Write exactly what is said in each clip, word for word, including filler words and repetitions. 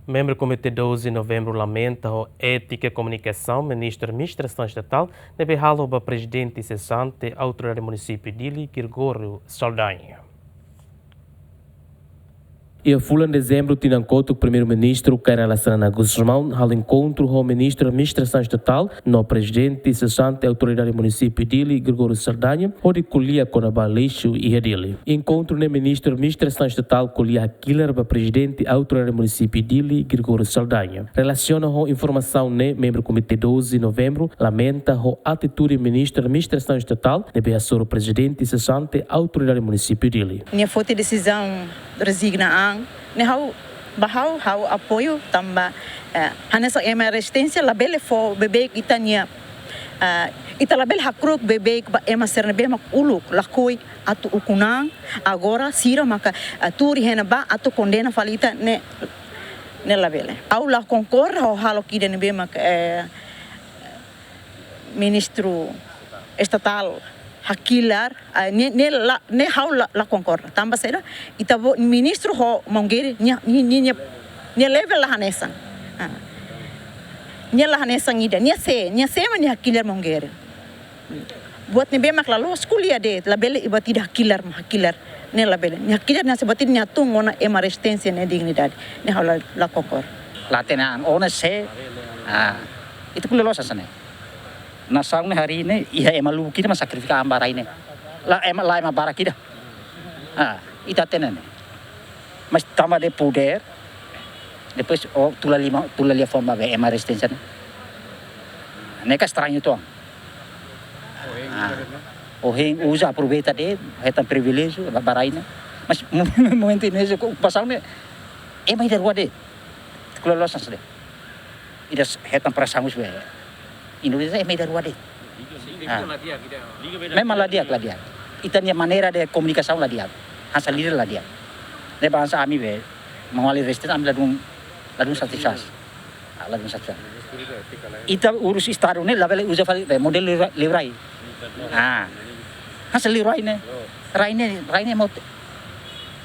Membru Komité doze Novembru lamenta ho étika komunikasaun Ministru Administrasaun Estatál ne'ebé halo ba Prezidente sesante Autoridade Munisípiu Dili, Gregório Saldanha. Iha fulan Dezembru tinan kotuk, Primeiru-Ministru Kay Rala Xanana Gusmão halo enkontru ho Ministru Administrasaun Estatál no Prezidente sesante Autoridade Munisípiu Dili, Gregório Saldanha, hodi ko'alia kona-ba lixu iha Dili. Enkontru ne'e Ministru Administrasaun Estatál ko'alia hakilar ba Prezidente Autoridade Munisípiu Dili, Gregório Saldanha. Relasiona ho informasaun ne'e, membru Komité doze Novembru lamenta ho atitude Ministru Administrasaun Estatál ne'ebé hasoru Prezidente sesante Autoridade Munisípiu Dili. Nia foti desizaun rezigna an, ne'e ha'u, ba ha'u, ha'u apoiu tanba, eh, hanesan ema rezisténsia labele fó beibeik ita-nia, eh, ita labele hakru'uk beibeik ba ema sira ne'ebé mak uluk lakohi atu ukun an, agora sira maka, eh, tuur iha ne'ebá atu kondena fali ita ne'e, ne'e labele. Ha'u la konkorda ho hahalok ida ne'ebé mak, eh, Ministru Estatál hakilar, ah, ne'e, ne'e la, ne'e ha'u la, la konkorda. Tanba saida, ita-boot ministru ho maun Geri, nia, nia, nia, nia, nia level la hanesan. Ah. Nia la hanesan ida, nia sé, nia sé mak nia hakilar maun Geri. Buat ne'ebé mak la loos ko'alia de'it, labele buat ida hakilar, hakilar. Ne'e labele. Nia hakilar nia sé, buat ida nia tun ona ema rezisténsia nia dignidade. Ne'e ha'u la, la konkorda. La hatene an, ó ne'e sé, ah, ita ko'alia loos hanesan ne'e. Nasaun ne'e harii ne'e, iha ema lubuk ida mak sakrifika an ba rai ne'e. La ema, la ema barak ida. Ah, ita hatene ne'e. Mas tanba de'it podér, depois ó tula liman, tula liafuan ba ema rezisténsia ne'e. Ne'e ka estrañu uitoan. Ah, ohin uza, aproveita de'it, hetan priviléjiu ba, ba rai ne'e. Mas momentu ne'e, okupasaun ne'e, ema ida rua de'it. Ko'alia loos hanesan ne'e. Ida hetan presaun husi be Indonézia, ema ida rua de'it. Ah. Memang la di'ak, la di'ak. Ita-nia maneira de komunikasaun la di'ak. Hanesan líder la di'ak. Ne'e ba hanesan ami be, maun-alin rezisténsia ami ladún, ladún satisfás. Ah, ladún satisfás. Ita urus Estadu ne'e labele uza fali be modelu liurai. Ah. Hanesan liurai ne'e. Rai ne'e, rai ne'e mós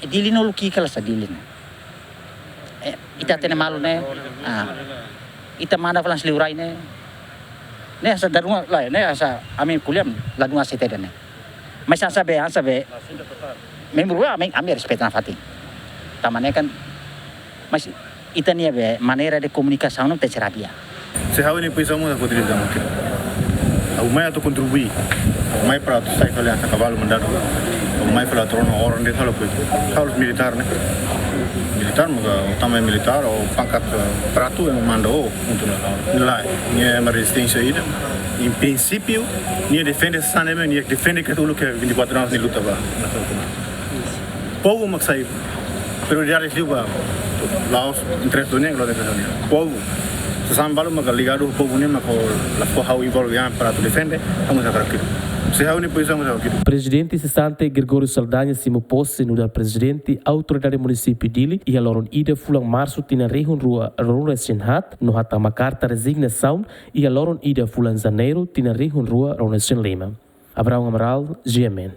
Dili ne'e uluk ki'ik hela hanesan Dili ne'e. Eh, ita hatene malu ne'e. Ah. Ita manda fali hanesan liurai ne'e. Ne'e hanesan dala ruma lae, ne'e hanesan ami ko'alia ladún aseita ida ne'e. Mas hanesan be, hanesan be. Membru ami, ami respeita nafatin. Tanba ne'e kan, mas ita-nia be maneira de komunikasaun ne'e tenke ser di'ak. Se ha'u-nia pozisaun mós ha'u utiliza mungkin. Ha'u mai atu kontribui. Ha'u mai para atu sai fali hanesan kavalu mandadu. Ha'u mai fali atu rona oran de'it, halo pois. Halo militár ne'e. Militár maka utama militár ou pangkat, eh, para atu ema manda ó, untuk ne'e. Ne'e lae, nia ema rezisténsia ida. Em princípio, nia defende sasán ne'ebé, nia defende ke uluk ke vinte e quatro anos nia luta ba. Povu mak sai prioridade liu ba la'ós interese do negro, interese do negro. Povu. Sasán balu maka ligadu povu ne'e maka la fó ha'u envolve an para atu defende, ha'u mós hakarak. Se ha'u-nia pozisaun mós hakarak. Prezidente sesante Gregório Saldanha simu pose nu'udar Prezidente Autoridade Munisípiu Dili iha loron ida fulan Marsu tinan rihun rua ruanulu-resin-haat no hatama karta rezignasaun iha loron ida fulan Janeiru tinan rihun rua ruanulu-resin-lima. Abraão Amaral, G M N.